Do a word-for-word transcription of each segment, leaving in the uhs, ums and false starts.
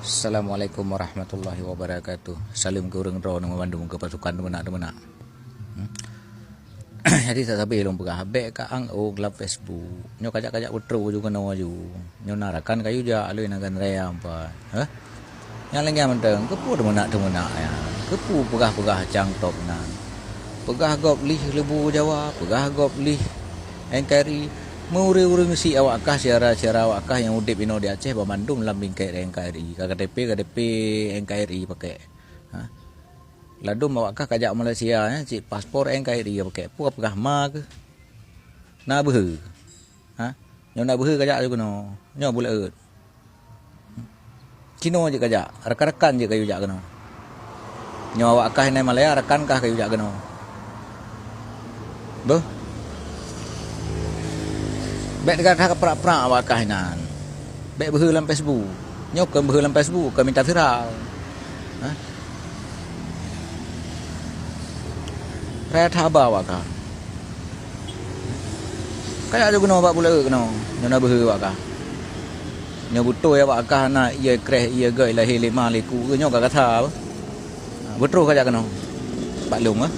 Assalamualaikum warahmatullahi wabarakatuh. Saleuem keu ureuëng droeneuh bandum keu pasukan teumeunak-teumeunak. Hmm. Jadi sabe-sabe lôn peugah, bék ka ang-ong lam Facebook. Nyoe kajak-kajak beutroh ju keunoe ju. Nyoe na rakan kayu jak lé na gan raya empat. Hah? Nyang lagée mantong, keupeue teumeunak-teumeunak nyan? Keupeue peugah-peugah cang top nyan? Peugah gob lih leubu Jawa, peugah gob lih N K R I. Meu ureuëng-ureuëng si awak kah, syedara-syedara awak kah nyang udeb inoe di Aceh, banmandum lam bingkai N K R I. Ka K T P, K T P N K R I pakai. Ha? Ladum awak kah kajak Malaysia, eh, cit paspor N K R I pakai. Peue peugah ma keuh? Na beuhe. Ha? Nyoe na beuhe kajak laju keunoe. Nyoe buleut. Cino jeuet kajak, rakan-rakan jeuet kayu jak keunoe. Nyoe awak kah inai Malaya, rakan kah kayu jak keunoe. Beuh. Bék gata kaprak-prak awak kah inan. Bék beuhe lam Facebook. Nyoe kon beuhe lam Facebook, kon mita viral. Ha? Raya that haba awak kah. Kajak laju keunoe bak buleut keunoe. Nyoe na beuhe awak kah. Nyoe beutôi awak kah na ié kreh, ié gét, lahé lé ma, lé ku, nyoe ka gata. Beutroh kajak keunoe. Bak lôn, eh.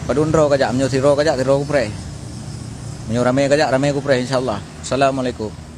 Padum droe kajak, meunyoe sidroe kajak, sidroe kupreh. Meunyoe ramé kajak, ramé kupreh, insya Allah. Assalamualaikum.